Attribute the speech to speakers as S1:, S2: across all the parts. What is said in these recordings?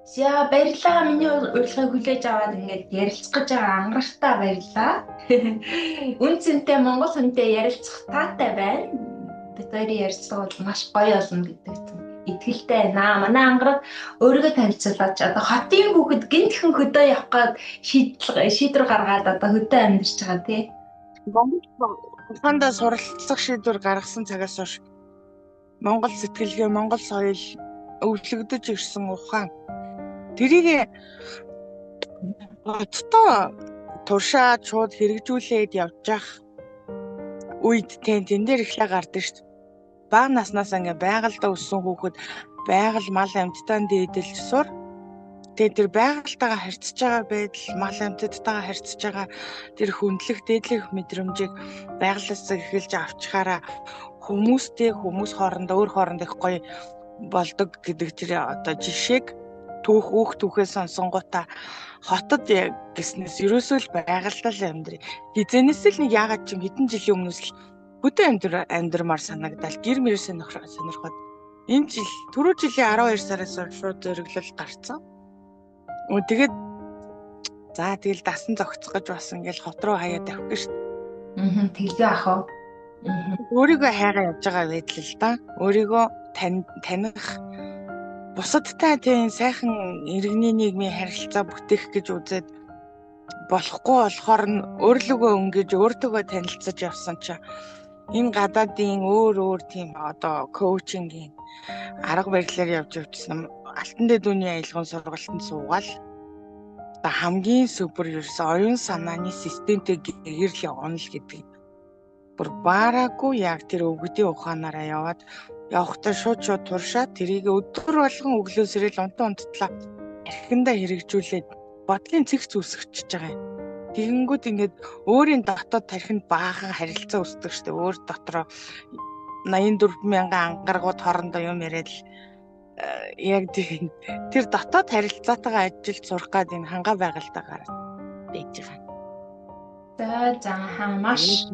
S1: За, баярлалаа. Миний урилгыг хүлээж аваад ингээд ярилцах гэж байгаа ангарахтаа баярлалаа. Үн цэнтэй монгол хүнтэй ярилцах таатай байна. Бид хоёрын ярилцлага бол маш гоё болно гэдэг итгэлтэй байна. Манай ангараг өөрийгөө танилцуулаач. Одоо хотын хүүхэд гинтхэн хөдөө явах гээд шийдвэр гаргаад одоо хөдөө амьдарч байгаа тий.
S2: Монгол ухаандаа суралцах шийдвэр гаргасан цагаас хойш Монгол сэтгэлгээ, Монгол соёл өвлөгдөж ирсэн ухаан тэрийг хоттой туршаад шууд хэрэгжүүлээд явж явах үед тэн дээр эхлээ гардаг шүү дээ. Бага наснаас ингээ байгальдаа өссөн хүүхэд байгаль мал амьтдаа дээдэлж сур. Тэгээ тэр байгальтайгаа харьцаж байгаа байдал, мал амьтадтайгаа харьцаж байгаа тэр хүндлэх, дээдлэх мэдрэмжийг байгалиас эхэлж авчхаараа хүмүүстэй хүмүүс хоорондоо өөр хоорондоо их гоё болдог гэдэг тэр одоо жишээг түүх өөх түүхээ сонсонгуудаа хотод гэснээс ерөөсөө л байгальдаа л амьдрий. Хизэнээс л нэг яагаад ч юм хэдэн жилийн өмнөөс л хөдөө амьдрмаар санагдал гэр мэр сонирхоод энэ жил түрүү жилийн 12 сараас шууд зориглол гарцсан. Тэгээд за тэгэл дасан зогцох гэж бас ингээл хот руу хаяад авах гэж шүү
S1: дээ. Тэглээ ах уу.
S2: Өөрийгөө хайгаа явж байгаа байдал л да. Өөрийгөө таних бусадтай тийм сайхан иргэний нийгмийн харилцаа бүтээх гэж үзээд болохгүй болохоор нь өөрлөгөө өнгөж өөртөөгөө танилцаж явсан чинь энэ гадаадын өөр өөр тийм одоо коучингийн арга барилаар явж явжсан алтан дэд үүний аялгын сургалтанд суугаал одоо хамгийн супер ерөөсөө оюун санааны системтэй гэрэл явна л гэдэг. Бүр баараагүй яг тэр өвгдийн ухаанаараа яваад явахдаа шууд туршаад тэрийг өдөр болгон өглөө сэрэл унтан унттлаа архиндаа хэрэгжүүлээд бодлын цэгц үүсгэж байгаа юм. Тэгэнгүүт ингээд өөрийн дотоод тархинд баахан харилцаа үүсдэг штэ. Өөр дотроо 84 мянган ангаргууд хоорондоо юм яриад л яг тэр дотоод харилцаатайгаа ажиллаж сурах гад энэ хангаа байгальтай гараад байж байгаа.
S1: За маш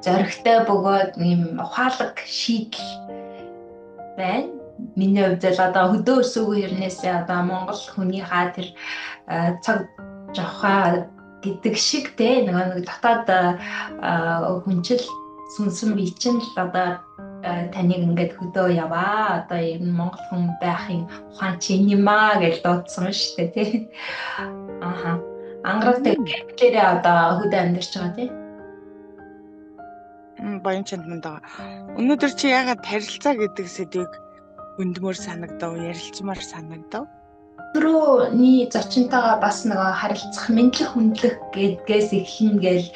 S1: зоригтой бөгөөд ийм ухаалаг шийдэл байна. Миний хувьд л одоо хөдөө өсөөгүй хэрнээсээ одоо монгол хүнийхээ тэр цаг жавхаа гэдэг шиг те нэг дотоод хүнчил сүнсэн бие чинь л одоо таныг ингээд хөдөө яваа. Одоо ер нь монгол хүн байхын ухаан чи энэ юм аа гэж дуудсан шүү дээ тий. Аха. Ангараг гэрээ одоо хөдөө амьдарч байгаа тий.
S2: Баян чанд манд байгаа. Өнөөдөр чи яагаад харилцаа гэдэг сэдвийг хөндмөр санагдав, ярилцмаар санагдав?
S1: Түрүүний зочинтойгоо бас нөгөө харилцах, мэдлэх хүндлэх гэдгээс эхлэнэ гээл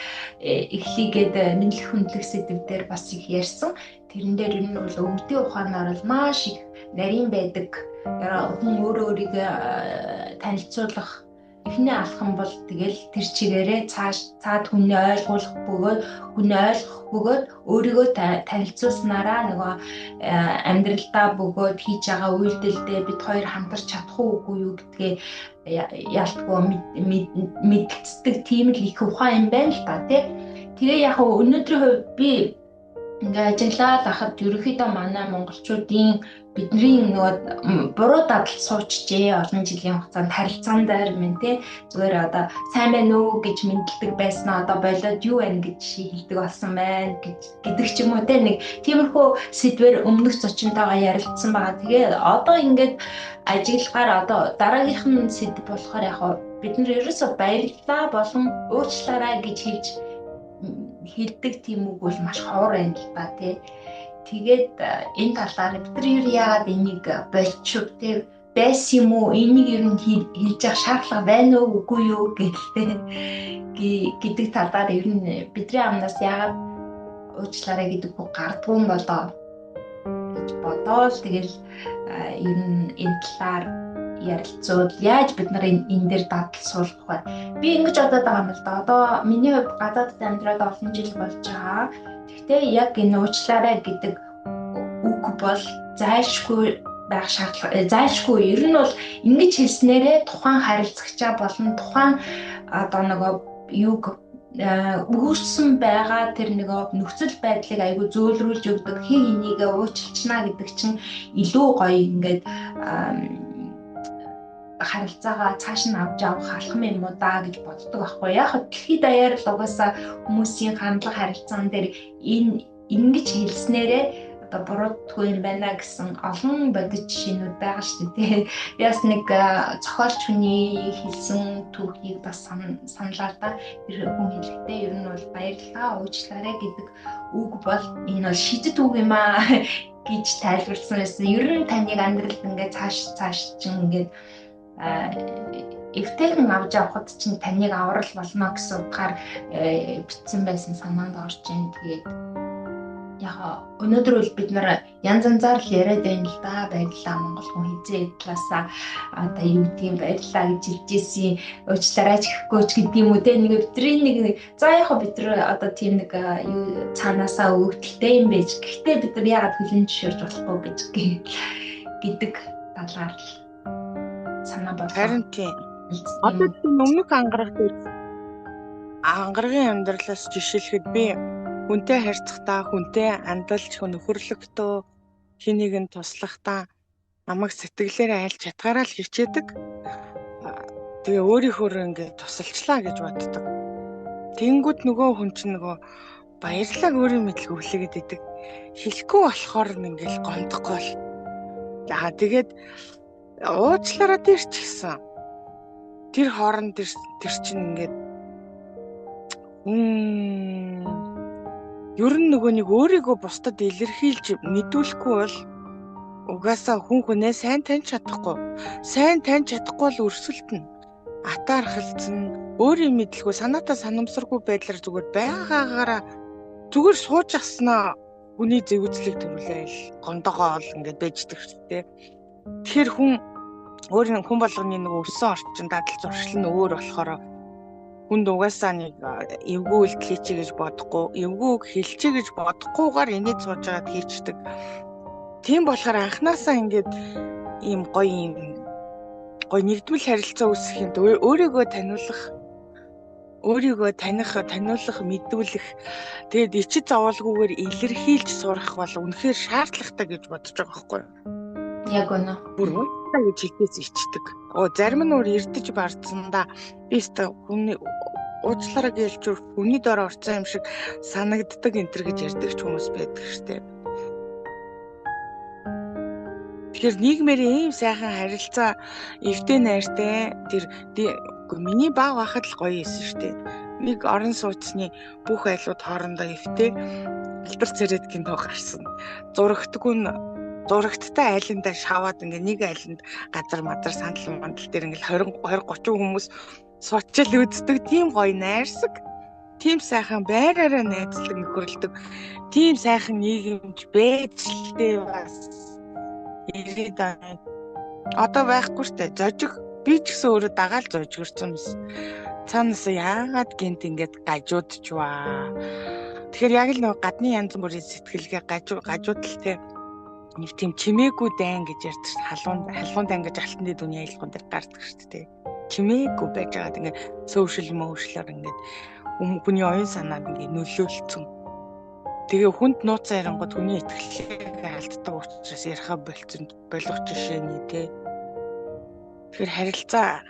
S1: эхлийгээд мэдлэх хүндлэх сэдв дээр бас их ярьсан. Тэрэн дээр ер нь бол өвгдийн ухаанаар бол маш их нарийн байдаг. Хүн өөрөө өөрийгөө танилцуулах эхний алхам бол тэгэл тэр чигээрээ цааш цаад хүний ойлгуулах бөгөөд хүний ойлгох бөгөөд өөрийгөө танилцуулснараа нөгөө амьдралдаа бөгөөд хийж байгаа үйлдэлдээ бид хоёр хамтарч чадах уу үгүй юу гэдгээ ялтгүй мэдэлцдэг тийм л их ухаан юм байна л та тий. Тэгээ яг өнөөдрийн хувьд би ингээ ажиглаад ахад ерөнхийдөө манай монголчуудын бидний нөгөө буруу дадал суучжээ олон жилийн хугацаанд харилцаан дээр минь тий зүгээр одоо сайн байна уу гэж мэндэлдэг байснаа одоо болоод юу байна гэж хэлдэг болсон байна гэж гэдэг ч юм уу тий нэг тиймэрхүү сэдвэр өмнөх зочинтойгоо ярилцсан байгаа. Тэгээ одоо ингээд ажиглахаар одоо дараагийнх нь сэдв болохоор яг бид нар ерөөсөө баярлалаа болон уучлаарай гэж хэлж хэлдэг тийм үг бол маш ховор байна л та тий. Тэгээд энэ талаар бид нар ер яагаад энийг болчих тий байсан юм уу? Энийг ер нь хэлж явах шаардлага байна уу үгүй юу гэлтэй гэдэг талаар ер нь бидний амнаас яагаад уучлаарай гэдэг үг гардггүй юм болоо гэж бодоол тэгэл ер нь энэ талаар ярилцвал яаж бид нар энэ дээр дадал суулгах вэ? Би ингэж бодоод байгаа юм л да. Одоо миний хувьд гадаадд амьдраад олон жил болж байгаа. Гэхдээ яг энэ уучлаарай гэдэг үг бол зайлшгүй байх шаардлага зайлшгүй. Ер нь бол ингэж хэлснээрээ тухайн харилцагчаа болон тухайн одоо нөгөө юг үүссэн байгаа тэр нөгөө нөхцөл байдлыг айгүй зөөлрүүлж өгдөг, хин хинийгээ уучлчнаа гэдэг чинь илүү гоё ингээд харилцаагаа цааш нь авч явах алхам юм уу даа гэж боддог байхгүй. Яг хөө дэлхийд даяар л угаасаа хүмүүсийн хандлага харилцаан дээр энэ ингэж хэлснээрээ одоо буруудгүй юм байна гэсэн олон бодит жишээнүүд байгаа шүү дээ. Би бас нэг зохиолч хүний хэлсэн түүхийг бас саналаа та. Тэр хүн хэлэхдээ ер нь бол баярлалаа, уучлаарай гэдэг үг бол энэ бол шидэт үг юм аа гэж тайлбарласан байсан. Ер нь таныг амьдралд ингээд цааш чинь ингээд эвтэйхэн авч явхад чинь таныг аврал болно гэсэн утгаар бичсэн байсан санаанд орж ийн. Тэгээд яг өнөөдөр бол бид нар янз янзаар л яриад байна л да. Баярлалаа Монгол хүн хизээ талаасаа одоо юу гэдгийг баярлалаа гэж хэлж ирсэн. Уучлаарай ч гэхгүй ч гэдэг юм уу те. Нэг бидний нэг за яг бид нар одоо тийм нэг юу цаанаасаа өгөгдөлтэй юм байж. Гэхдээ бид нар яагаад хүлэн зөвшөөрч болохгүй гэж гэдэг талаар л санаа бодлоо.
S2: Харин тийм. Одоо тийм өмнөх ангараг дээр ангарагийн амьдралаас жишээлхэд би хүнтэй харьцахдаа, хүнтэй андалж, нөхөрлөгтөө хин нэгэн туслахдаа намайг сэтгэлээрээ айлч чадгаараа л хичээдэг. Тэгээ өөрийнхөө ингээд тусалчлаа гэж боддог. Тэнгүүд нөгөө хүн чинь нөгөө баярлалааг өөрийн мэдлэг хүлээгээд идэг. Хэлэхгүй болохоор ингээл гомдохгүй л. За тэгээд уучлаарай дээр ч гэсэн тэр хооронд тэр чинь ингээд ер нь нөгөө нэг өөрийгөө бусдад илэрхийлж мэдүүлэхгүй бол угаасаа хүн хүнээ сайн таньж чадахгүй. Сайн таньж чадахгүй бол өрсөлдөнө. Атаархалцсан, өөрийн мэдлгүй, санаатай санамсаргүй байдлаар зүгээр байгаагаараа зүгээр сууж аснаа хүний зэвүүцлийг төрүүлээл гондогоол ингээд байждаг шүү дээ. Тэгэхээр хүн өөрийн хүн болгоны нөгөө өссөн орчин дадал зуршил нь өөр болохоор хүнд угаасаа нэг эвгүй үйлдэл хийчихье гэж бодохгүй, эвгүй үг хэлчихье гэж бодохгүйгээр инээд сууж байгаад хийчдэг. Тийм болохоор анханасаа ингээд ийм гоё юм гоё нэгдмэл харилцаа үүсгэхэд өөрийгөө таниулах, өөрийгөө таних, таниулах, мэдүүлэх, тэгээд ичид зовоолгүйгээр илэрхийлж сурах бол үнэхээр шаардлагатай гэж бодож байгаа байхгүй юу?
S1: Яг үнэ.
S2: Бүр уучлаа гэж хэлдээс ичдэг. Зарим нь өөр эрдэж бардсандаа би өстө хүний уучлаарай гэж хүний дор орсон юм шиг санагддаг энэ төр гэж ярьдаг ч хүмүүс байдаг штэ. Тэгэхээр нийгмээр ийм сайхан харилцаа эвтэй найртай тэр миний баг байхад л гоё байсан штэ. Нэг орон сууцны бүх айлууд хоорондоо эвтэй алдар царайд гинт гарсан. Зурагдгүй нь зурагттай айландаа шаваад ингээ нэг айланд газар мазар сандал мандал дээр ингээ 20 20 30 хүмүүс суучил үздэг тийм гоё найрсаг, тийм сайхан байраараа найзлаг нөхөрлөдөг, тийм сайхан нийгэмж байж л дээ бас ирээд байна. Одоо байхгүй штэ. Зожиг би ч гэсэн өөрөө дагаал зожигрсон мэс. Цаанаас яагаад гинт ингээд гажуудчваа. Тэгэхээр яг л нөгөө гадны янз бүрийн сэтгэлгээ гажуудалтай нэг тийм чимээгүй дайн гэж ярьдаг шүү дээ. Халуун дайн гэж алтан дэд үний аялган дээр гардаг шүү дээ. Чимээгүй байж байгаад ингээд сошиал мөшлөөр ингээд хүний оюун санаанд ингээд нөлөөлцөн. Тэгээ хүнд нууцаа ярингууд хүний итгэлийг алддаг учраас яриха болцсон болох жишээний те. Тэгэхээр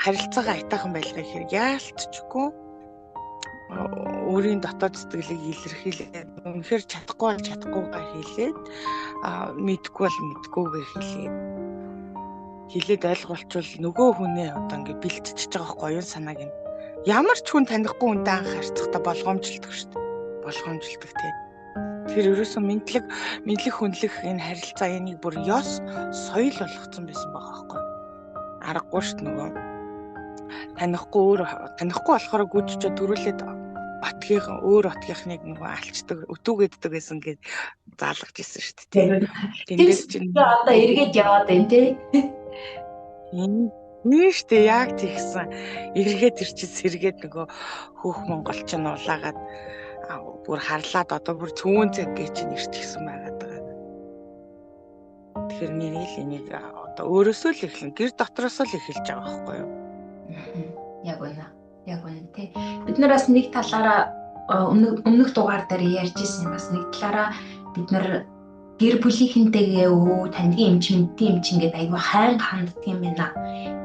S2: харилцаагаа аятайхан байлгах хэрэг яалтчгүй өөрийн дотоод сэтгэлийг илэрхийлээд үнэхээр чадахгүй бол чадахгүйгээ хэлээд мэдгүй бол мэдгүйгээ хэлээд ойлгуулчвал нөгөө хүнээ одоо ингээд бэлтчихэж байгаа байхгүй оюун санааг нь. Ямар ч хүн танихгүй хүнтэй анх харьцахдаа болгоомжилдог шүү дээ. Болгоомжилдог тий. Тэгэхээр ерөөсөө мэдлэг хүнлэх энэ харилцаа энийг бүр ёс соёл болгоцсон байсан байгаа байхгүй. Аргагүй шүү дээ нөгөө танихгүй өөр танихгүй болохоор гүйжчээ төрүүлээд отгийнхан өөр отгийнхныг нөгөө алчдаг өтүүгээддэг байсан гэж заалгаж ирсэн шүү дээ.
S1: Тэндээс чинь одоо эргээд яваад байна тий.
S2: Энэ шүү дээ яг тэгсэн. Эргээд ир чинь сэргээд нөгөө хөөх монгол чинь улаагаад бүр харлаад одоо бүр цөвөн цаг гэж чинь ирчихсэн байгаад байгаа. Тэгэхээр нэрэл энийг одоо өөрөөсөө л эхлэн гэр дотроосоо л эхэлж байгаа байхгүй юу?
S1: Яг үнэ. Яг үнэ тий. Бид нар бас нэг талаараа өмнөх дугаар дээр ярьж ирсэн бас нэг талаараа бид нар Гэр бүлийнхэнтэйгээ өө таньдгийн юм чи мэдтийн юм чи ингээд айгүй хайн ханддаг юм байна.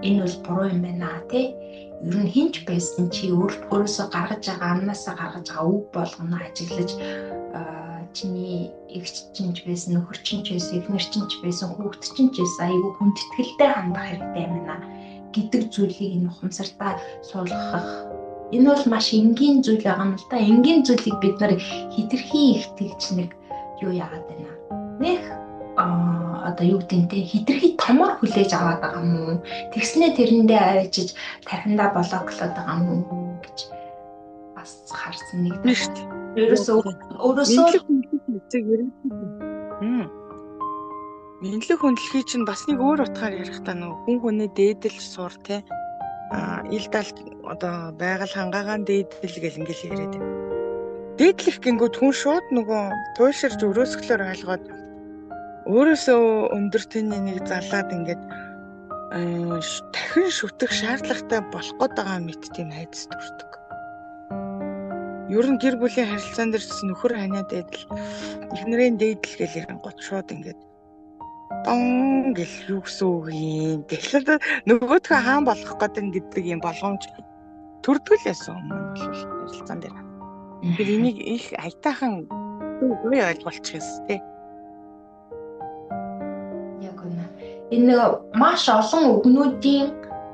S1: Энэ бол буруу юм байна тий. Ер нь хинч байсан чи өөрөөсөө гаргаж байгаа амнаасаа гаргаж байгаа үг болгоно ажиглаж чиний эгч чинь ч байсан, нөхөр чинь ч байсан, эхнэр чинь ч байсан, хүүхэд чинь ч байсан айгүй хүндэтгэлтэй хандах хэрэгтэй юм байна гэдэг зүйлийг энэ ухамсартаа суулгах. Энэ бол маш энгийн зүйл байгаа юм л да. Энгийн зүйлийг бид нар хитрхи их тэгж нэг юу яагаад байна. Нэх одоо юу гэдэг нь те хитрхи томор хүлээж аваад байгаа юм уу? Тэгснээ тэрэндээ авчиж тархиндаа блоклоод байгаа юм уу гэж бас харсан нэг
S2: шүү дээ.
S1: Ерөөсөө өөрөөсөө
S2: Мэдлэг хүндлэхий чинь бас нэг өөр утгаар ярихдаа нөгөө хүн хүний дээдэлж сур те ил далд одоо байгаль хангаагаан дээдэл гэл ингээл яриад байна. Дээдлэх гингүүд хүн шууд нөгөө туйлширж өрөөсгөлөөр ойлгоод өөрөөсөө өндөр тэнний нэг залаад ингээд дахин шүтэх шаардлагатай болох гээд байгаа мэт тийм айдас төрдөг. Ер нь гэр бүлийн харилцаан дээр ч нөхөр ханиа дээдэл, эхнэрийн дээдэл гэл ярингууд шууд ингээд дон гэл юу гэсэн үг юм. Тэгэл нөгөөдхөө хаан болох гэдэг гэдэг юм болгоомж төрдөг л ясан юм бол харилцаан дээр. Тэр энийг их аятайхан үгүй ойлголчих юм тий.
S1: Яг үнэ. Энэ нэг маш олон үгнүүдийн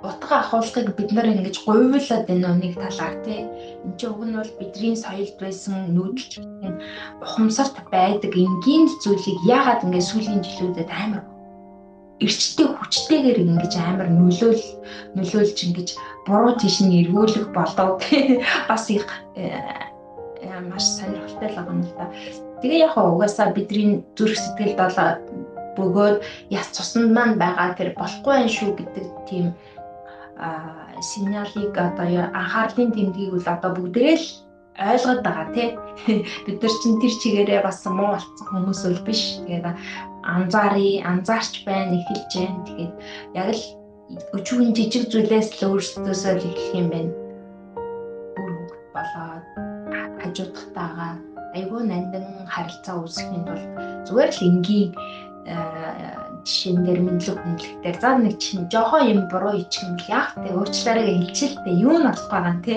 S1: утга ахуулгыг бид нар ингэж говьлаад байна нэг талаар тий. Энд чинь уг нь бол бидний соёлд байсан нүүдэлчин ухамсарт байдаг энгийн зүйлийг яагаад ингэ сүүлийн жилүүдэд амар эрчтэй хүчтэйгээр ингэж амар нөлөөлж ингэж буруу тийш нь эргүүлэх болов бас их маш сонирхолтой л байгаа юм л да. Тэгээ яг угаасаа бидний зүрх сэтгэлд бол бөгөөд яс цуснд маань байгаа тэр болохгүй байх шүү гэдэг тийм сигналыг одоо анхаарлын тэмдгийг бол одоо бүгдээрээ л ойлгоод байгаа тий. Бид нар чинь тэр чигээрээ бас муу болцсон хүмүүс үл биш. Тэгээд анзаарч байна, эхэлж байна. Тэгээд яг л өчүүхэн жижиг зүйлээс л өөрсдөөсөө л эхлэх юм байна. Үр хөвгт болоод хажуудахтайгаа айгүй нандин харилцаа үүсгэхийн тулд зүгээр л энгийн жишээн дээр мэдлэг хүндлэх дээр за нэг чинь жоохон юм буруу ичих юм бол яах вэ? Уучлаарай гэж хэлчихэл дээ. Юу нь болохгүй байгаа юм те.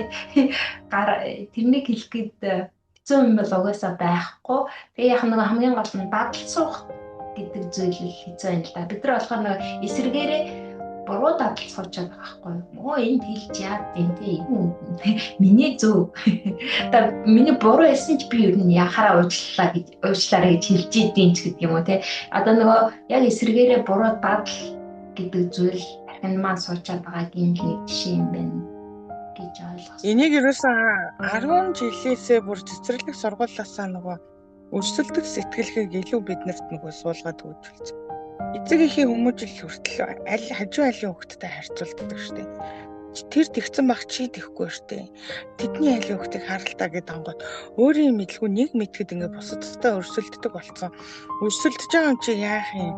S1: Гар тэрнийг хэлэх гээд хэцүү юм бол угаасаа байхгүй. Тэгээ яг нэг хамгийн гол нь дадал суух гэдэг зүйл л хэцүү юм л да. Бид нар болохоор нэг эсрэгээрээ буруу дадал суучаад байгаа байхгүй юу? Өө энд хэлж яад юм те. Миний зөв. Одоо миний буруу хэлсэн ч би ер нь яхаараа уучлалаа гэж уучлаарай гэж хэлж идэв ч гэдэг юм уу те. Одоо нөгөө яг эсрэгээрээ буруу дадал гэдэг зүйл тархинд маань суучаад байгаагийн нэг жишээ юм байна гэж ойлгосон.
S2: Энийг ерөөсөн 10 жилээсээ бүр цэцэрлэг сургуулиасаа нөгөө өрсөлдөх сэтгэлгээг илүү биднэрт нөгөө суулгаад хөгжүүлсэн. Эцэг эхийн хүмүүжил хүртэл аль хажуу айлын хүүхдтэй харьцуулдаг штеп. Тэр тэгсэн баг чи тэхгүй штеп. Тэдний айлын хүүхдийг харалтаа гэдэг ангууд өөрийн мэдлгүй нэг мэдхэд ингээ бусадтай өрсөлддөг болсон. Өрсөлдөж байгаа юм чи яах юм?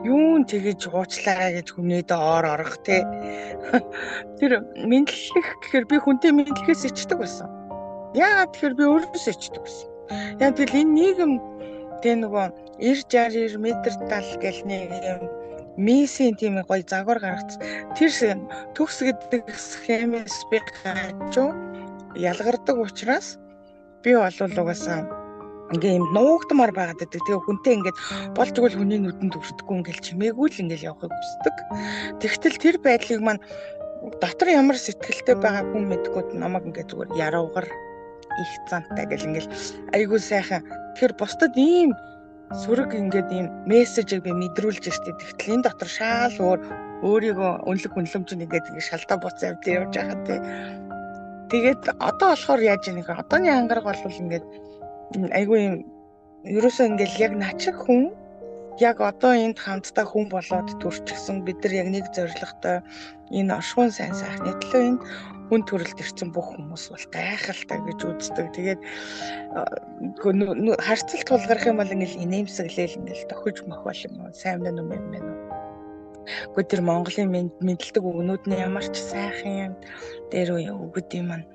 S2: Юун тэгэж уучлаарай гэж хүнээдээ ор орох те. Тэр мэдлэх гэхээр би хүнтэй мэдлэхээс ичдэг байсан. Яагаад тэгэхээр би өөрөөсөө ичдэг байсан. Яг тэгэл энэ нийгэм тэ нөгөө 90 60 метр тал гэл нэг юм мисийн тийм гоё загвар гаргац. Тэр төгс гэдэг схемээс би гажуу ялгардаг учраас би бол угаасаа ингээ юм нуугдмаар байгаад байдаг. Тэгээ хүнтэй ингээд болж игэл хүний нүдэнд өртөхгүй ингээл чимээгүй л ингээл явахыг хүсдэг. Тэгтэл тэр байдлыг маань дотор ямар сэтгэлтэй байгаа хүн мэдгүй намайг ингээд зүгээр яруугар их зантай гэл ингээл айгуу сайхан. Тэгэхээр бусдад ийм сөрөг ингээд ийм мессежийг би мэдрүүлж штэ. Тэгтэл энэ дотор шаал өөр өөрийгөө үнэлэх үнэлэмж нь ингээд ингээд шалдаа буц явж явж байгаа тий. Тэгээд одоо болохоор яаж ийм нөхөр одооны ангараг бол ингээд айгүй юм ерөөсөө ингээд яг начиг хүн яг одоо энд хамтдаа хүн болоод төрчихсөн бид нар яг нэг зорилготой энэ оршихуйн сайн сайхны төлөө энд хүн төрөлд ирсэн бүх хүмүүс бол гайхалтай гэж үздэг. Тэгээд харьцалт тулгарх юм бол ингээл инээмсэглээл ингээл тохиж мохол юм уу сайн мэн үү мэн үү. Гэхдээ тэр Монголын мэдлдэг өгнүүд нь ямар ч сайхан юм дээр үе өгд юм маань.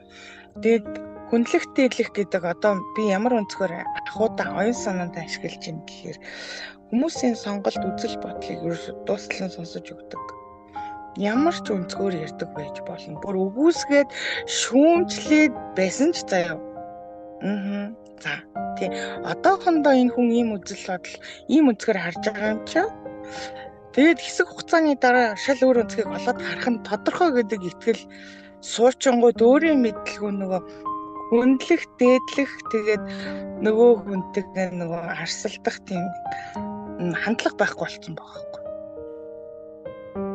S2: Тэгээд Хүндлэх дээдлэх гэдэг одоо би ямар өнцгөр ахуйдаа оюун санаанд ашиглаж байна гэхээр хүмүүсийн сонголт үзэл бодлыг ерөөсөө дуслан сонсож өгдөг. Ямар ч өнцгөр ярьдаг байж болно. Бүр үгүйсгээд шүүмжлээд байсан ч заяа. За тий. Одоохондоо энэ хүн ийм үзэл бодол, ийм өнцгөр харж байгаа юм чинь. Тэгээд хэсэг хугацааны дараа шал өөр өнцгийг олоод харах нь тодорхой гэдэг итгэл суучингууд өөрийн мэдлгүй нөгөө хүндлэх, дээдлэх, тэгээд нөгөө хүнтэйгээ нөгөө харсалдах тийм хандлага байхгүй болсон байгаа байхгүй.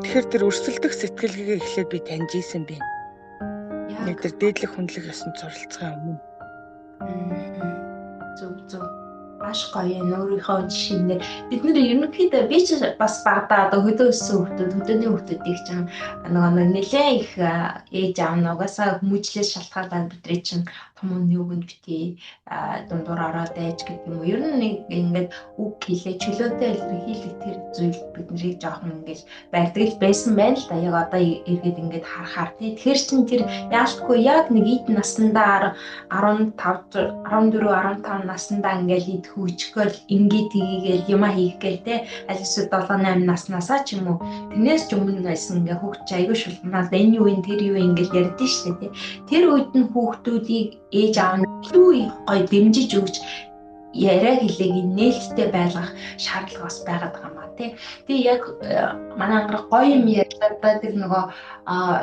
S2: Тэгэхээр тэр өрсөлдөх сэтгэлгээгээ эхлээд би таньж исэн бэ. Яг тэр дээдлэх, хүндлэх ёсонд суралцахын өмнө.
S1: Зөв зөв. Маш гоё юм өөрийнхөө жишээнээр бид нэр ерөнхийдөө би ч бас багадаа одоо хөдөө өссөн хүмүүс, хөдөөний хүмүүсийг чинь нөгөө нэлээ их ээж аав нь угаасаа хүмүүжлээс шалтгаалаад бидний чинь том үний үгэнд бити дундуур ороод айж гэдэг юм уу. Ер нь нэг ингээд үг хэлээ чөлөөтэй илэрхийлэх тэр зүйл биднийг жоохон ингээд барьдаг л байсан байна л да. Яг одоо эргээд ингээд харахаар тий. Тэгэхээр чин тэр яалтгүй яг нэг эд наснда 15 14 15 наснда ингээд ид хөгжихгөл ингээд тгийгээл юма хийх гээл те аль эсвэл 7 8 наснаасаа ч юм уу тэрнээс ч өмнө байсан ингээ хүүхд чи айгүй шулмаад энэ юу юм тэр юу юм ингээл ярьдэн штэ те. Тэр үед нь хүүхдүүдийг ээж аав нь илүү их гоё дэмжиж өгч яриа хэлээг нээлттэй байлгах шаардлага бас байгаад байгаа юм а тий. Тэгээ яг манай ангараг гоё юм ярьлаа да тэр нөгөө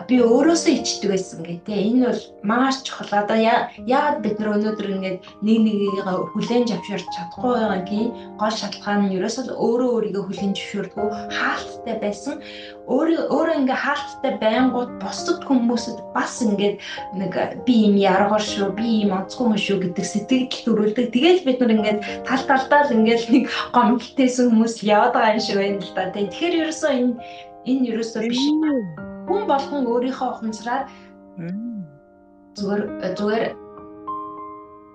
S1: би өөрөөсөө ичдэг байсан гэ тий. Энэ бол маш чухал. Одоо яагаад бид нар өнөөдөр ингээд нэг нэгийг хүлээн зөвшөөрч чадахгүй байгаагийн гол шалтгаан нь ерөөсөө өөрөө өөрийгөө хүлээн зөвшөөрдгөө хаалттай байсан. Өөрөө ингээ хаалттай байнгут бусад хүмүүсэд бас ингээд нэг би юм яргар шүү, би юм онцгой хүн шүү гэдэг сэтгэл төрүүлдэг. Тэгэл бид нар ингээд тал талдаа л ингээд нэг гомдолтойсэн хүмүүс яваад байгаа юм шиг байна л да. Тэгэхээр ерөөсөө энэ ерөөсөө биш. Хүн болгон өөрийнхөө ухамсараар зүгээр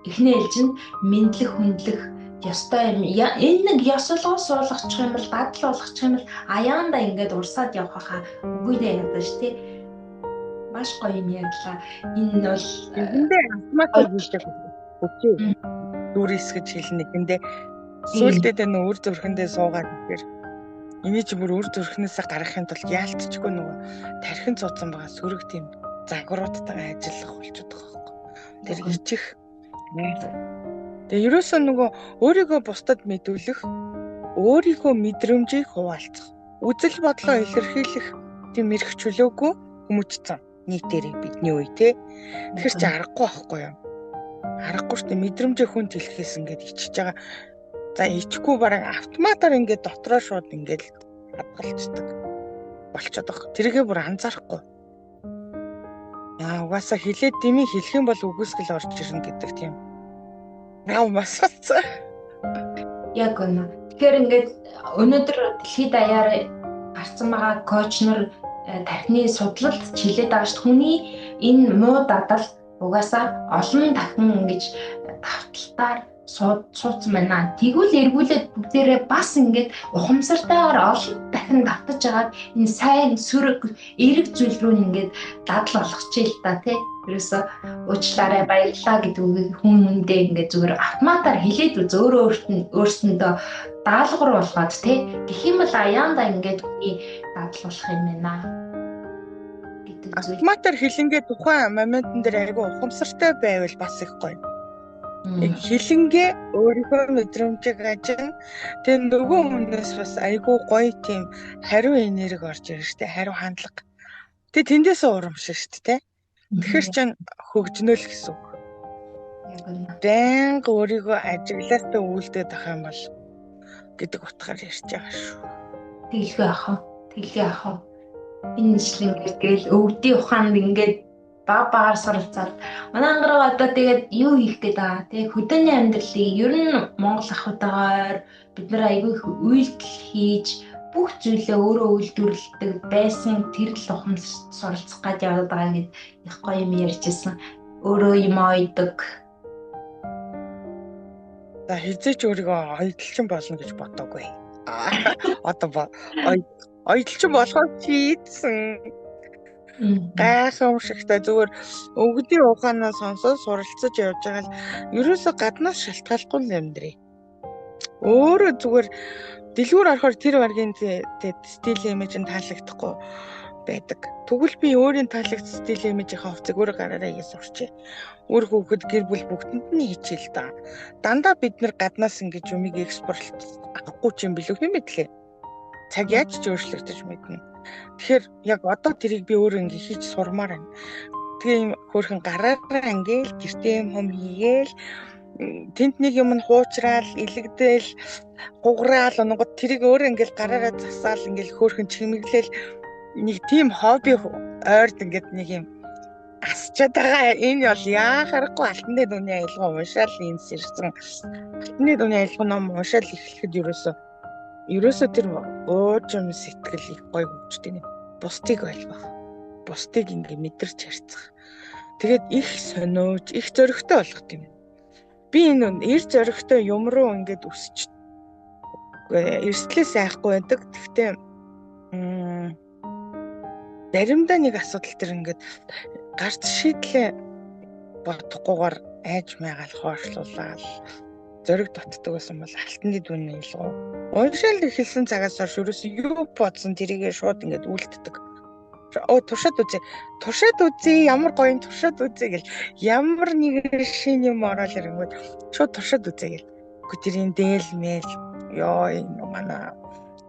S1: эхний ээлжинд мэдлэх, хүндлэх ёстой юм. Энэ нэг ёслогоо суулгачих юм бол дадал болгочих юм бол аяанда ингээд урсаад явах хаа үгүй дээ ядаж тий. Маш гоё юм ярьлаа. Энэ бол
S2: эндээ автоматар хийдэг. Үгүй. Дүрээс гэж хэлнэ гэндээ сүүлдээ нөө үр зүрхэндээ суугаад ихээр эний чи бүр үр зүрхнээсээ гаргахын тулд яалтчгүй нөгөө тархин цууцсан байгаа сөрөг тийм загваруудтайгаа ажиллах болчиход байгаа байхгүй. Тэр ичих. Тэгээ ерөөсөө нөгөө өөрийгөө бусдад мэдүүлэх, өөрийнхөө мэдрэмжийг хуваалцах, үзэл бодлоо илэрхийлэх тийм эрх чөлөөгүй хүмүүжсэн нийтээрээ бидний үе те. Тэгэхээр чи аргагүй байхгүй юу? Аргагүй шүү дээ. Мэдрэмжээ хүнд хэлэхээс ингээд ичиж байгаа. За ичихгүй бараг автоматар ингээд дотроо шууд ингээд хадгалцдаг болчиход байгаа. Тэргээ бүр анзаарахгүй. Аа угаасаа хилээд дими хэлэх юм бол үгүйсгэл орж ирнэ гэдэг тийм. Наа масацсан.
S1: Яг үнэ. Тэгэхээр ингээд өнөөдөр дэлхийд даяар гарцсан байгаа коуч нар тархины судлалд чилээд байгаа шүү. Хүний энэ муу дадал угаасаа олон дахин ингэж давталтаар суудсан байна. Тэгвэл эргүүлээд бүгдээрээ бас ингээд ухамсартайгаар олон дахин давтаж агаад энэ сайн сөрөг эерэг зүйл рүү ингээд дадал болгочихъя л да тий. Ерөөсө уучлаарай баярлалаа гэдэг үгийг хүн хүндээ ингээд зүгээр автоматар хэлээд үз өөрөө өөрсөндөө даалгавар болгоод тий. Гэх юм бол аяанда ингээд хүний дадал болох юм байна
S2: гэдэг зүйл. Автоматар хэлэнгээ тухайн моментн дээр айгүй ухамсартай байвал бас их гоё. Хилэнгээ өөрийнхөө мэдрэмжийг ажин тэгээ нөгөө хүнээс бас айгүй гоё тийм хариу энерги орж ирж штэ хариу хандлага. Тэгээ тэндээсээ урамшин штэ тэ. Тэгэхээр чин хөгжнө л гэсэн үг. Байнга өөрийгөө ажиглаастай үйлдээд ах юм бол гэдэг утгаар ярьж байгаа шүү.
S1: Тэглгүй ах уу? Тэглгүй ах уу? Энэ нэшлэн гэргээл өвдийн ухаанд ингээд баг багаар суралцаад манай ангараг одоо тэгээд юу хийх гээд байгаа тий хөдөөний амьдралыг ер нь Монгол ахуйтайгаар бид нар айгүй их үйлдэл хийж бүх зүйлээ өөрөө үйлдвэрлэдэг байсан тэр л ухам суралцах гэж яваад байгаа гэд их гоё юм ярьжсэн. Өөрөө юм ойдог.
S2: За хизээч өөрийгөө ойдолчин болно гэж бодоогүй. Одоо ойдолчин болохоор шийдсэн. Гайхамшигтай зүгээр өвгдийн ухаанаа сонсоод суралцаж явж байгаа л ерөөсө гаднаас шалтгааллахгүй л амьдрий. Өөрөө зүгээр дэлгүүр орохоор тэр варгийн стил имиж нь таалагдахгүй байдаг. Тэгвэл би өөрийн таалагдсан стил имижийнхаа хувцыг өөрөө гараараа хийж сурчээ. Үр хүүхэд гэр бүл бүгдэнд нь хичээл та. Дандаа бид нар гаднаас ингэж юмыг экспорт авахгүй ч юм билүү хэм мэдлээ. Цаг яаж ч өөрчлөгдөж мэднэ. Тэгэхээр яг одоо тэрийг би өөрөө ингэ хийж сурмаар байна. Тэгээ юм хөөрхөн гараараа ингээл гэртээ юм хом хийгээл тэнд нэг юм нь хуучраал, илэгдээл, гуграал онгод тэрийг өөрөө ингээл гараараа засаал ингээл хөөрхөн чимэглээл нэг тийм хобби ойрд ингээд нэг юм асчаад байгаа. Энэ бол яа харахгүй Алтан дэд үний аялгаа уншаал энэ сэрсэн. Алтан дэд үний аялгаа ном уншаал эхлэхэд ерөөсөө тэр уужим сэтгэл их гоё хөгждөг. Бусдыг ойлгох. Бусдыг ингээ мэдэрч харьцах. Тэгээд их сониуж, их зоригтой болох юм. Би энэ эр зоригтой юм руу ингээд өсч эрсдлээс айхгүй байдаг. Гэхдээ заримдаа нэг асуудал төр ингээд гарц шийдлээ бодохгүйгээр айж майгаал хоошлуулаад зориг дутдаг байсан бол алтан дэд үнэ илгүү. Уншаал эхэлсэн цагаас хойш ерөөсөө юу бодсон тэрийгээ шууд ингээд үлддэг. Оо туршаад үзье. Туршаад үзье. Ямар гоё юм туршаад үзье гэл. Ямар нэг шин юм ороод ирэнгүүт шууд туршаад үзье гэл. Үгүй тэрийн дээл мэл ёо энэ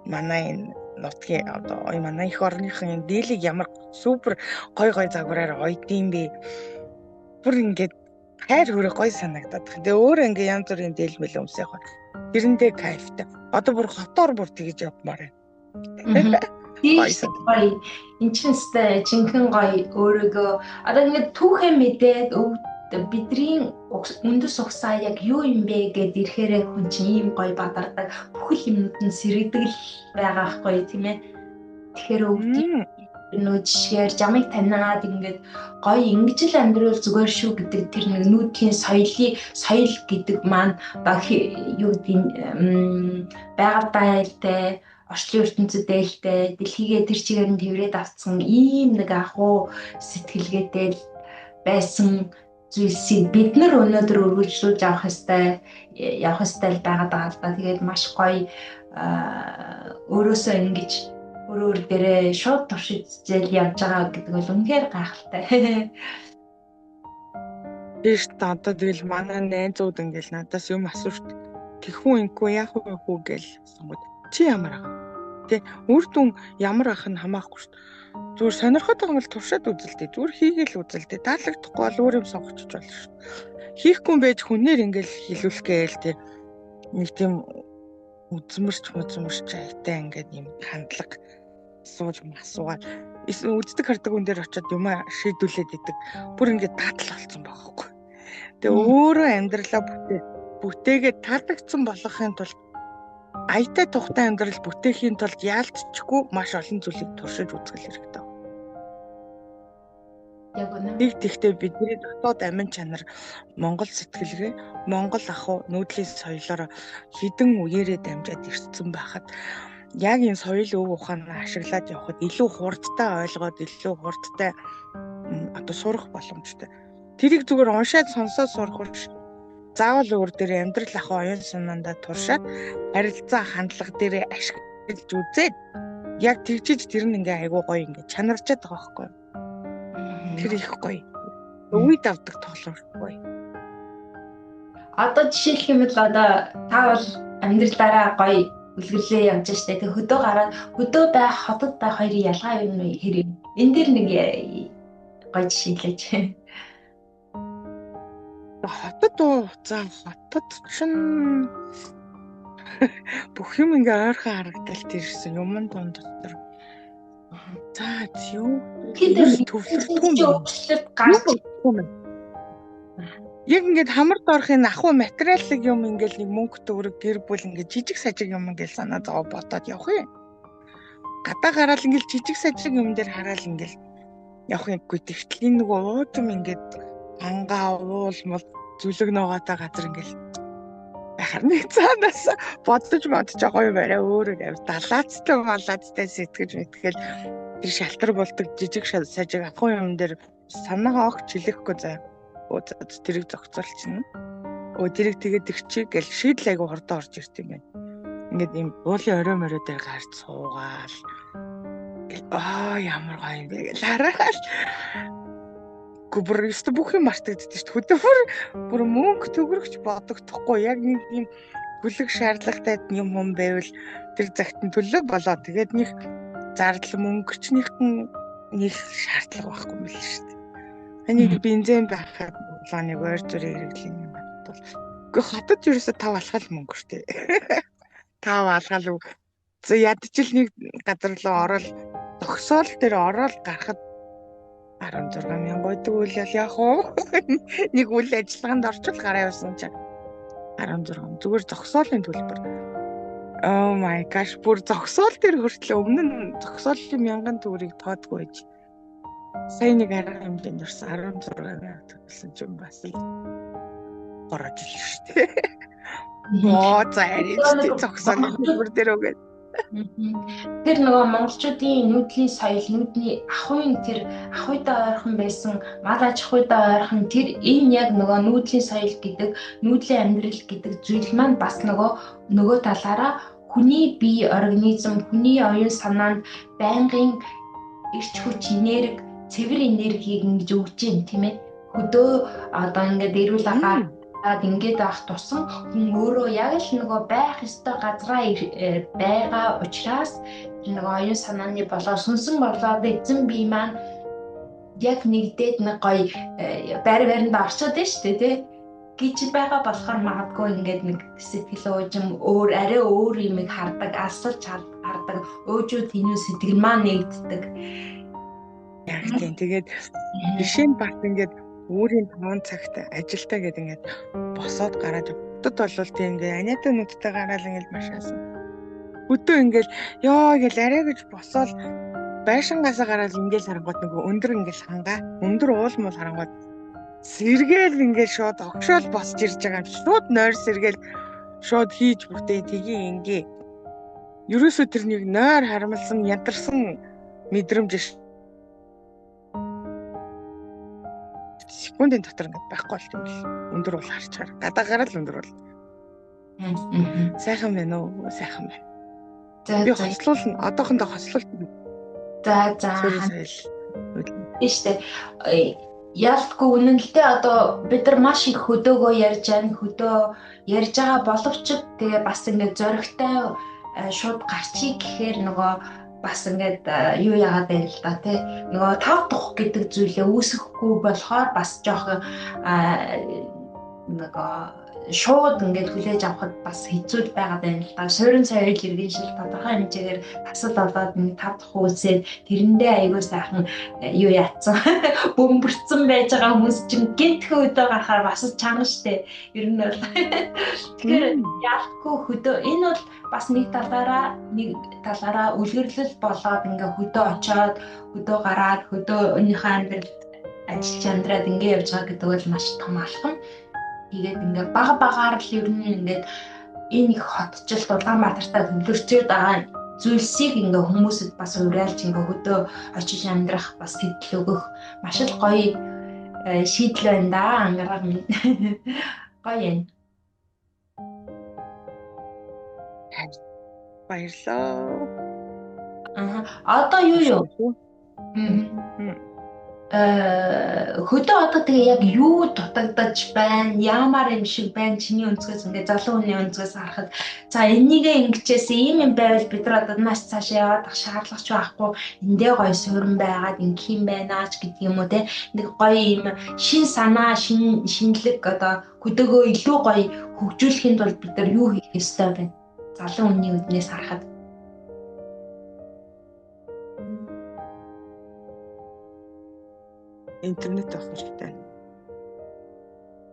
S2: манай энэ нутгийн одоо манай эх орныхан энэ дээлийг ямар супер гой гой загвараар ойдсон бэ. Бүр ингээд хайр хүрээ гой санагдаад байна. Тэгээ өөр ингээ янз бүрийн дээл мэл өмсөх явах. Тэрэндээ кайфтай. Одоо бүр хотоор бүр тэгэж явмаар байна.
S1: Тийм гоё. Энд чинь өстэй жинхэнэ гоё өөрийгөө одоо ингээд түүхээ мэдээд бидний үндэс угсаа яг юу юм бэ гэд ирэхээрээ хүн чинь ийм гоё бадардаг. Бүхэл юмнууд нь сэргэдэг л байгаа байхгүй тийм ээ. Тэгэхээр өвдгийг нөө жишгээр жамыг таниад ингээд гоё ингэж л амьдрал зүгээр шүү гэдэг тэр нэг нүүдлийн соёл гэдэг маань юу гэдэг байгаль дайлтай орчлон ертөнцид дээлтэй дэлхийгээ тэр чигээр нь тэрврээд авцсан ийм нэг ахуй сэтгэлгээтэй л байсан зүйлсийг бид нар өнөөдөр өргөжлүүлж авах ёстой явах ёстой л байгаад байгаа л да. Тэгээд маш гоё өөрөөсөө ингэж өөр дээрээ шууд туршиж зээл явж байгаа гэдэг бол үнэхээр гайхалтай.
S2: Тийм шүү дээ. Одоо тэгэл манай найзууд ингээл надаас юм асуу шүү дээ. Тэхүү инкүү яах вэ хүү гэл асуунгууд чи ямар ах? Тэ үр дүн ямар ах нь хамаахгүй шүү дээ. Зүгээр сонирхоод байгаа юм бол туршаад үзэлтэй. Зүгээр хийгээл үзэлтэй. Таалагдахгүй бол өөр юм сонгочих болно шүү дээ. Хийхгүй юм байж хүнээр ингээл хилүүлэх гээл тэ нэг тийм үзмэрч айтай ингээд юм хандлага сууж масуугаад үздэг хардаг хүн дээр очиод юм шийдүүлээд идэг. Бүр ингээд таатал болсон байгаа хгүй. Тэгээ өөрөө амьдралаа бүтээгээд таалагдсан болгохын тулд аятай тухтай амьдрал бүтээхийн тулд яалтчгүй маш олон зүйлийг туршиж үзэх хэрэгтэй.
S1: Яг үнэ.
S2: Нэг тэгтээ бидний дотоод амин чанар Монгол сэтгэлгээ, Монгол ахуй нүүдлийн соёлоор хідэн үеэрээ дамжаад ирсэн байхад яг энэ соёл өв ухаанаа ашиглаад явхад илүү хурдтай ойлгоод илүү хурдтай одоо сурах боломжтой. Тэрийг зүгээр уншаад сонсоод сурах биш. Заавал өөр дээр амьдрал ахуй оюун санаандаа туршаад харилцаа хандлага дээрээ ашиглаж үзээд яг тэгжиж тэр нь ингээ айгуу гоё ингээ чанарчаад байгаа байхгүй юу? Тэр их гоё. Үе давдаг тоглоом гоё.
S1: Одоо жишээлх юм бол одоо та бол амьдралаараа гоё үлгэрлээ явж штэ. Тэг хөдөө гараад хөдөө байх, хотод байх хоёрын ялгаа юу юм хэрэг. Энэ дээр нэг гоё жишээлээч.
S2: Хотод уу? За хотод чинь бүх юм ингээ ойрхон харагдал тэрсэн юмн дунд дотор. За юу
S1: төвлөрдгүй юм өөрчлөлт гарч
S2: яг ингээд хамар доорхын ахуй материалыг юм ингээл нэг мөнгө төгрөг гэр бүл ингээд жижиг сажиг юм ингээл санаа зовоо бодоод явах юм. Гадаа гараал ингээл жижиг сажиг юм дээр хараал ингээл явах юмгүй. Тэгтэл энэ нөгөө уужим ингээд ангаа уулмал зүлэг ногоотой газар ингээл байхаар нэг цаанаас бодож байгаа юм арай өөр юм далаацтай малаацтай сэтгэж мэтгэл Тэр шалтар болдог жижиг сажиг ахуй юм дээр санаагаа огт чилэхгүй заа. Тэрийг зохицуулчихна. Тэрийг тэгээд тэгчих гэл шийдэл айгу хурдан орж ирт юм байна. Ингээд ийм уулын орой морой дээр гарч суугаал. Аа ямар гоё юм бэ гэл хараад. Гүбэр өстө бүх юм мартагддаг шүү дээ. Хөдөө бүр мөнгө төгрөгч бодогдохгүй. Яг нэг юм бүлэг шаардлагатай юм юм байвал тэр цагт нь төлөө болоо. Тэгээд нэг зардал мөнгөчнийхэн нэг шаардлага байхгүй юм л шүү дээ. Энийг бензин байхад улааныг ойр зүрийн хэрэглэн юм байна бол. Үгүй хотод ерөөсө 5 алхал мөнгө шүү дээ. 5 алхал. За ядчил нэг газар руу ороод зогсоол дээр ороод гарахад 16 мянга гойдог үйл ял яах вэ? Нэг үйл ажиллагаанд орчвол гараа явсан чинь 16 зүгээр зогсоолын төлбөр. Oh my gosh, бүр зогсоол дээр хүртлээ өмнө нь зогсоолын мянган төгрөгийг тоодгүй байж. Сая нэг арга хэмжээнд орсон 16 мянга төлсөн чинь бас горож ил шүү дээ. Моо за арай зогсоолын төлбөр дээр өгөөд.
S1: Тэр нөгөө монголчуудын нүүдлийн соёл, нүүдний ахуйн тэр ахуйдаа ойрхон байсан, мал аж ахуйдаа ойрхон тэр энэ яг нөгөө нүүдлийн соёл гэдэг, нүүдлийн амьдрал гэдэг зүйл маань бас нөгөө талаараа хүний бие организм, хүний оюун санаанд байнгын эрч хүч, энерги, цэвэр энергийг ингэж өгч юм, тийм ээ. Хөдөө одоо ингээд эрүүл агаар ингээд байх тусам хүн өөрөө яг л нөгөө байх ёстой газраа байгаа учраас тэр нөгөө оюун санааны болоо сүнсэн болоод эзэн бие маань яг нэгдээд нэг гоё байр байрандаа орчод байна шүү дээ, тий гэж байгаа болохоор магадгүй ингээд нэг сэтгэл уужим өөр арай өөр юмыг хардаг, алсалж хардаг, өөжүү тэнүү сэтгэл маань нэгддэг.
S2: Яг тийм. Тэгээд жишээ нь бас ингээд өөрийн 5 цагт ажилтаа гэдэг ингээд босоод гараад хотод болвол тийм ингээд аниатай нүдтэй гараал ингээд машаас өдөө ингээд ёо гэл арай гэж босоод байшингаасаа гараал ингээд харангуут нөгөө өндөр ингээд хангаа өндөр уул муул харангуут сэргээл ингээд шууд огшоол босч ирж байгаа юм, шууд нойр сэргээл шууд хийж бүтээ тгий ингээ ерөөсөө тэр нэг нойр харамлсан ядарсан мэдрэмж секундын дотор ингээд байхгүй болт юм бэл. Өндөр бол харчаар. Гадаагаар л өндөр бол. Сайхан байна уу? Сайхан байна. За би хоцлуулна. Одоохондоо хоцлуулна.
S1: За за. Тийм шүү дээ. Ялтгүй үнэн л дээ, одоо бид нар маш их хөдөөгөө ярьж байна. Хөдөө ярьж байгаа боловч тэгээ бас ингээд зоригтой шууд гарчиг гэхээр нөгөө бас ингээд юу яагаад байна л да тий. Нөгөө тав тух гэдэг зүйлээ үүсгэхгүй болохоор бас жоохон нөгөө шууд ингээд хүлээж авахд бас хэцүү байгаад байна л да. Суурин соёл иргэн шил тодорхой хэмжээгээр тасал болоод нэг тав тух үүсээд тэрэндээ айгүй сайхан юу яатсан бөмбөрцөн байж байгаа хүмүүс чинь гинтхэн өдөө гарахаар бас чанга штэ. Ер нь бол тэгэхээр ялтгүй хөдөө энэ бол бас нэг талаараа үлгэрлэл болоод ингээ хөдөө очоод хөдөө гараад хөдөөнийхөө амьдралд ажиллаж амьдраад ингээ явж байгаа гэдэг бол маш том алхам. Тэгээд ингээ баг багаар л ер нь ингээд энэ их хотчлт Улаанбаатартай төвлөрчөөд байгаа зүйлсийг ингээ хүмүүсэд бас уриалж ингээ хөдөө очиж амьдрах бас сэтэл өгөх маш л гоё шийдэл байна да. Ангараг минь гоё юм.
S2: Баярлалаа.
S1: Аа одоо юу юу? Хөдөө одоо тэгээ яг юу дутагдаж байна, яамаар юм шиг байна чиний өнцгөөс ингээ залуу хүний өнцгөөс харахад за энийгээ ингэчээс ийм юм байвал бид нар одоо маш цаашаа яваад ах шаардлага ч байхгүй, эндээ гоё суурин байгаад ингэх юм байна ч гэдэг юм уу те, нэг гоё юм шин санаа, шин шинэлэг одоо хөдөөгөө илүү гоё хөгжүүлэхийн тулд бид нар юу хийх ёстой вэ? Залуу хүний үднээс харахад.
S2: Интернет авах хэрэгтэй.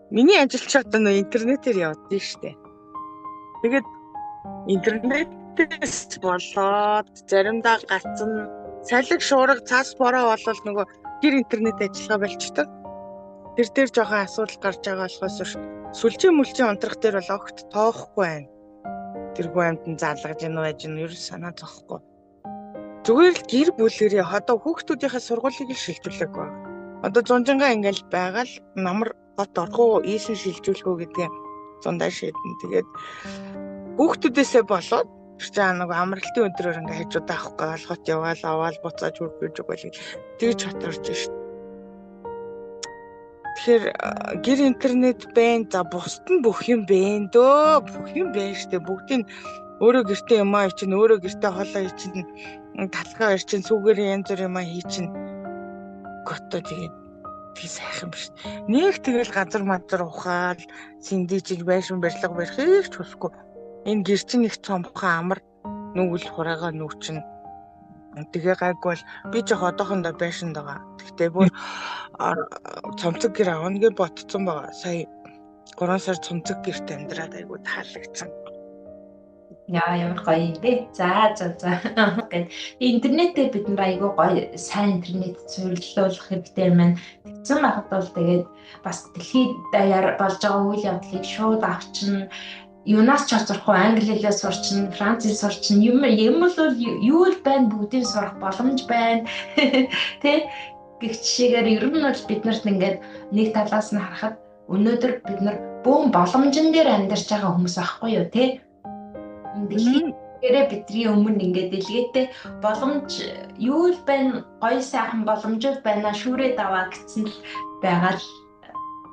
S2: Миний ажил ч одоо нөө интернетээр явдсан шүү дээ. Тэгээд интернетээс болоод заримдаа гацсан салиг шуурга цаас бороо болвол нөгөө гэр интернет ажиллагаа болчтой. Тэр дээр жоохон асуудал гарч байгаа болохоос сүлжээ мүлжээ унтрах дээр бол огт тоохгүй байна. Тэргүй амьтан залгаж гинүү яаж гинүү ерөөс санаа зовхгүй. Зүгээр л гэр бүлэрээ одоо хүүхдүүдийнхээ сургуулийг л шилжүүлээгүй байна. Одоо зунжингаа ингээл байгаа л намар хот орох уу, ийшин шилжүүлэх үү гэдгийг зундаа шийдэн. Тэгээд хүүхдүүдээсээ болоод тэр нэг амралтын өдрөөр ингээ хажуудаа авах гээл хот яваал аваал буцааж хүргэж өгөөл тэгж хот орж шít. Тэгэхээр гэр интернет байна. За бусд нь бүх юм байна дөө. Бүх юм байна штэ. Бүгдийг өөрөө гэртээ юмаа чинь, өөрөө гэртээ хоолоо чинь, талхаа ир чинь, сүгээр янз бүр юмаа хий чинь. Гото тэгээд тэг сайхан биш. Нэг тэгэл газар мазар ухаал, сэндийчиж байшин барилга барихыг ч хүсэхгүй. Энэ гэр чинь их цомхон амар нүгэл хураага нүүчин. Тэгээ гайгүй бол би жоох одоохондоо байшинд байгаа. Тэгтээ бүр цомцог гэр авна гэж ботцсон байгаа. Сая 3 сар цомцог гэрт амьдраад айгу таалагдсан.
S1: Яа ямар гоё юм бэ? За за за. Гэт интернетээр бид нар айгу гоё сайн интернет суйрлуулах хэрэгтэй юм байна. Тэгсэн байхад бол тэгээд бас дэлхийд даяар болж байгаа үйл явдлыг шууд авчин, юунаас ч хоцрохгүй англи хэлээ сурчин, франц хэл сурчин, юм юм бол юу л байна бүгдийг сурах боломж байна. Тэ гэх жишээгээр ер нь бол бид нарт ингээд нэг талаас нь харахад өнөөдөр бид нар бөөн боломжн дээр амьдарч байгаа хүмүүс байхгүй юу тэ? Дэлхийдээрээ бидний өмнө ингээд дэлгээтэй боломж юу л байна, гоё сайхан боломжууд байна, шүүрээ даваа гэсэн л байгаа л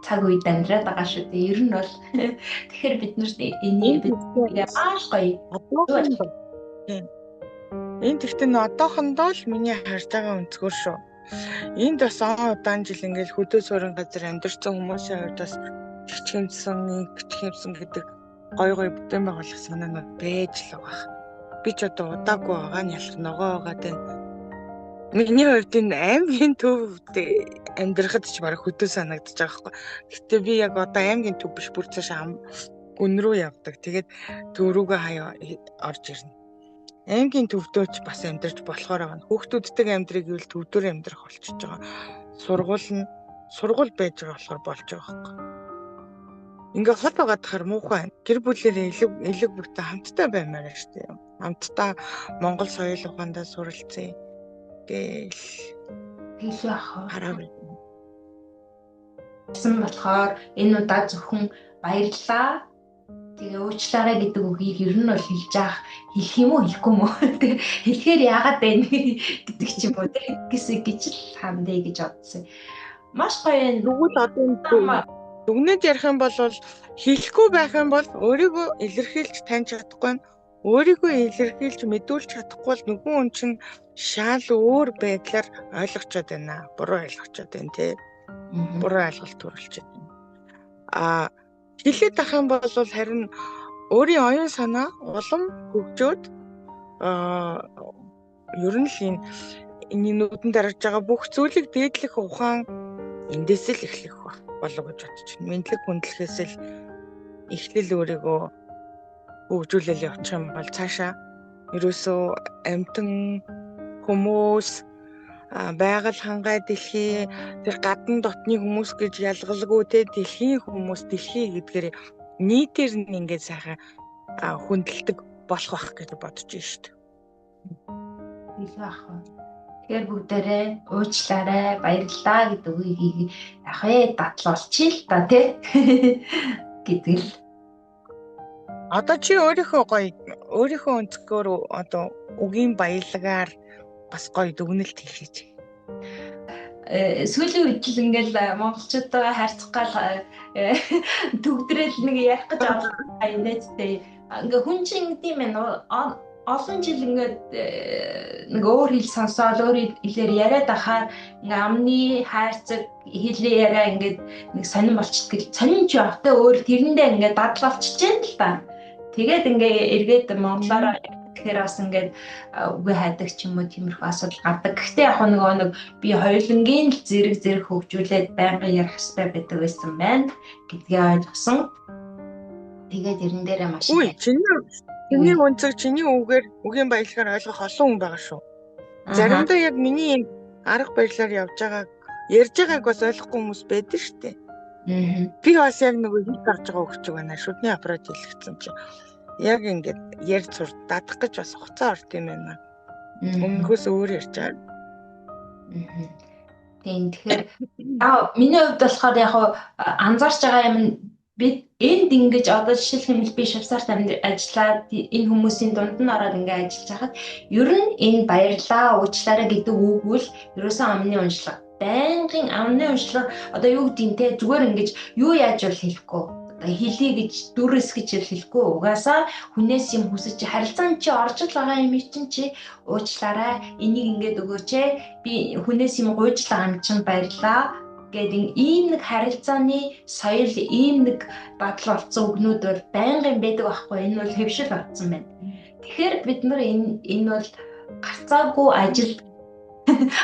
S1: цаг үед амьдраад байгаа шүү дээ. Ер нь бол тэгэхээр бид нарт энийг бид маш гоё.
S2: Энэ тэгтээ н одоохондоо л миний харж байгаа өнцгөр шүү. Энд бас он удаан жил ингээд хөдөө суурин газар амьдарсан хүмүүсийн хувьд бас чичгэмсэн, гिचгэмсэн гэдэг гоё гоё бүтээн байгуулах санаанууд байж л байгаа. Би ч одоо удаагүй байгаа нь ялах ногоо байгаа даа. Миний хувьд энэ аймгийн төвд амьдрахад ч бараг хөдөө санагдаж байгаа байхгүй. Гэтэ би яг одоо аймгийн төв биш бүр цаашаа гүн рүү явдаг. Тэгээд төв рүүгээ хаяа орж ирнэ. Аймгийн төвдөө ч бас амьдарч болохоор байгаа. Хүүхдүүдтэйг амьдрыг гэвэл төвдөр амьдрах болчихж байгаа. Сургууль нь сургууль байж байгаа болохоор болж байгаа байхгүй. Ингээ хол байгаад тахаар муухай. Гэр бүлээрээ элэг бүгдээ хамтдаа баймаар шүү дээ. Хамтдаа Монгол соёл ухаандаа суралцъя гээл
S1: тэгэл яах вэ?
S2: Хараа байна.
S1: Гэсэн болохоор энэ удаа зөвхөн баярлалаа. Тэгээ уучлаарай гэдэг үгийг ер нь бол хэлж яах хэлэх юм уу хэлэхгүй юм уу? Тэгээ хэлэхээр яагаад байна гэдэг ч юм уу тэг гэсэн гэж л хандъя гэж бодсон. Маш гоё юм.
S2: Тэгвэл одоо дүгнэж ярих юм бол хэлэхгүй байх юм бол өөрийгөө илэрхийлж таньж чадахгүй, өөрийгөө илэрхийлж мэдүүлж чадахгүй бол нөгөө хүн чинь шал өөр байдлаар ойлгочоод байна. Буруу ойлгочоод байна тий. Буруу ойлголт төрүүлчихэд байна. А хэлээд ах юм бол харин өөрийн оюун санаа улам хөгжөөд ер нь л энэ нүдэн дарж байгаа бүх зүйлийг дээдлэх ухаан эндээс л эхлэх болов гэж бодож байна. Мэдлэг хүндлэхээс л эхлэл өөрийгөө хөгжүүлэл явчих юм бол цаашаа ерөөсөө амьтан хүмүүс байгаль хангай дэлхий тэр гадна дотны хүмүүс гэж ялгалгүй те дэлхийн хүмүүс дэлхий гэдгээр нийтээр нь ингээд сайхан хүндэлдэг болох байх гэж бодож байна шүү дээ.
S1: Илүү ах вэ. Тэгэхээр бүгдээрээ уучлаарай, баярлалаа гэдэг үгийг яг ээ дадлуулчих л та тий гэдэг л.
S2: Одоо чи өөрийнхөө гоё өөрийнхөө өнцгөр одоо үгийн баялагаар бас гоё дүгнэлт хийхээч.
S1: Сүүлийн үед л ингээл монголчуудтайгаа харьцах гал төгдрэл нэг ярих гэж авлаа инээдтэй. Ингээ хүн чинь ингэдэм юм байна. Олон жил ингээд нэг өөр хэл сонсоол өөр хэлээр яриад ахаар ингээ амны хайрцаг хэлээ яриа ингээд нэг сонирн болчихдог. Сонин ч явтай өөр тэрэндээ ингээд дадлал болчихж байна л та. Тэгээд ингээ эргээд монголоор тэгэхээр бас ингээд үгүй хайдаг ч юм уу тиймэрхүү асуудал гардаг. Гэхдээ яг нөгөө нэг би хоёулангийн л зэрэг зэрэг хөгжүүлээд байнгын ярих хэрэгтэй байдаг байсан байна гэдгээ ойлгосон. Тэгээд тэрэн дээрээ маш
S2: их. Чиний өнцөг, чиний үгээр үгийн баялагаар ойлгох олон хүн байгаа шүү. Заримдаа яг миний арга барилаар явж байгааг ярьж байгааг бас ойлгохгүй хүмүүс байдаг шүү дээ. Би бас яг нөгөө хэл гарч байгаа өгч байгаа наа шүдний аппарат хэлэгдсэн чинь яг ингээд ярьж сур дадах гэж бас хугацаа орд юм байна. Өмнөхөөс өөр ярьж байгаа.
S1: Тийм, тэгэхээр миний хувьд болохоор яг анзаарч байгаа юм нь бид энд ингэж одоо жишээлх юм бол би Швейцарт ажиллаад энэ хүмүүсийн дунд нь ороод ингээ ажиллаж байхад ер нь энэ баярлаа, уучлаарай гэдэг үг үл ерөөсөн амны уншлага. Байнгын амны уншлага одоо юу гэдгийг те зүгээр ингэж юу яаж бол хэлэхгүй. Одоо хэлье гэж дүрс гэж хэлэхгүй. Угаасаа хүнээс юм хүсэж харилцаанд чи орж л байгаа юм чинь чи уучлаарай, энийг ингээд өгөөч ээ. Би хүнээс юм гуйж л байгаа юм чинь баярлаа гэдэг ийм нэг харилцааны соёл, ийм нэг дадал болсон үгнүүд бол байнгын байдаг байхгүй. Энэ бол хэвшил болсон байна. Тэгэхээр бид нар энэ бол гарцаагүй ажил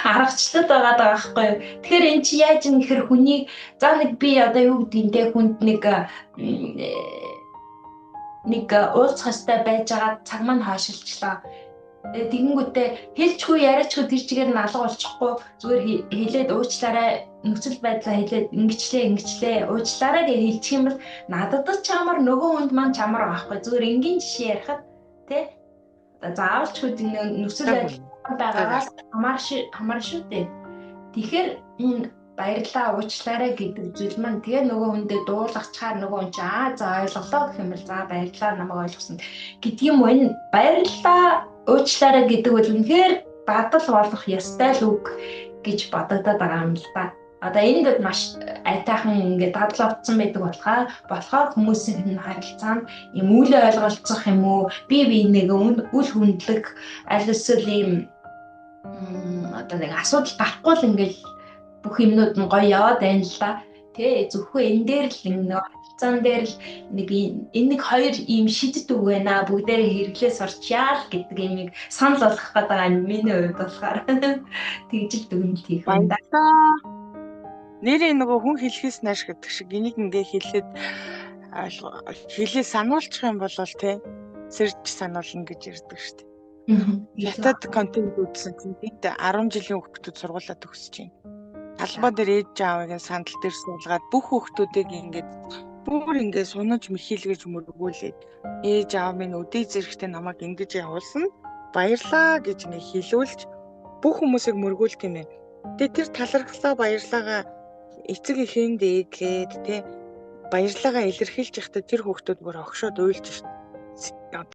S1: аргачлал байгаа даа байхгүй юу. Тэгэхээр эн чи яаж юм гэхэр хүнийг за нэг би одоо юу гэдгийг те хүнд нэг уулзах ёстой байж байгаа цаг маань хойшилчлаа. Тэгэнгүүтээ хэлчгүй яриачгүй тэр чигээр нь алга болчихгүй зүгээр хэлээд уучлаарай, нөхцөл байдлаа хэлээд ингэчлээ уучлаарай гэж хэлчих юм бол надад ч амар нөгөө хүнд маань ч амар байхгүй. Зүгээр энгийн жишээ ярихад тий заавалчгүй нөхцөл байдал байгаагаас хамаар шүү дээ. Тэгэхээр энэ баярлаа, уучлаарай гэдэг зүйл маань тэгээ нөгөө хүндээ дуулгачаар нөгөө хүн чи аа за ойлголоо гэх юм бол за баярлаа намайг ойлгосон гэдэг юм уу. Энэ баярлаа, уучлаарай гэдэг бол үнэхээр дадал болох ёстой л үг гэж бодогдоод байгаа юм л да. Одоо энд бол маш айтайхан ингээд дадал авцсан байдаг болохоор хүмүүсийн харилцаанд юм үйл ойлголцох юм уу, бие биенээ үл хүндлэх аль эсвэл ийм одоо нэг асуудал гарахгүй л ингээд бүх юмнууд нь гоё яваад байна л да. Тэ зөвхөн энэ дээр л нэг харилцаан дээр л нэг энэ нэг хоёр ийм шидэт үг байна. Бүгдээрээ хэрэглээ сурчаа л гэдэг юмыг санал болгох гэдэг байгаа юм миний хувьд болохоор тэгж л дүгнэлт хийх юм да.
S2: Нэрээ нөгөө хүн хэлхээс нааш гэдэг шиг энийг ингээ хэлээд хэлээ сануулчих юм бол тэ сэрж сануулна гэж ярьдаг шүү дээ. Хятад контент үзсэн чинь тэнд 10 жилийн хүүхдүүд сургуулаа төгсөж байна. Талбай дээр ээж аавыг нь сандал дээр суулгаад бүх хүүхдүүдийг ингээд бүр ингээд сунаж мэхийлгэж мөргүүлээд ээж аав минь өдөө зэрэгтэй намайг ингэж явуулсан баярлаа гэж ингээд хэлүүлж бүх хүмүүсийг мөргүүлдэг юм байна. Тэгээ тэр талархлаа баярлаагаа эцэг эхэнд ээдлээд тэ баярлаагаа илэрхийлж байхдаа тэр хүүхдүүд бүр огшоод уйлж шít.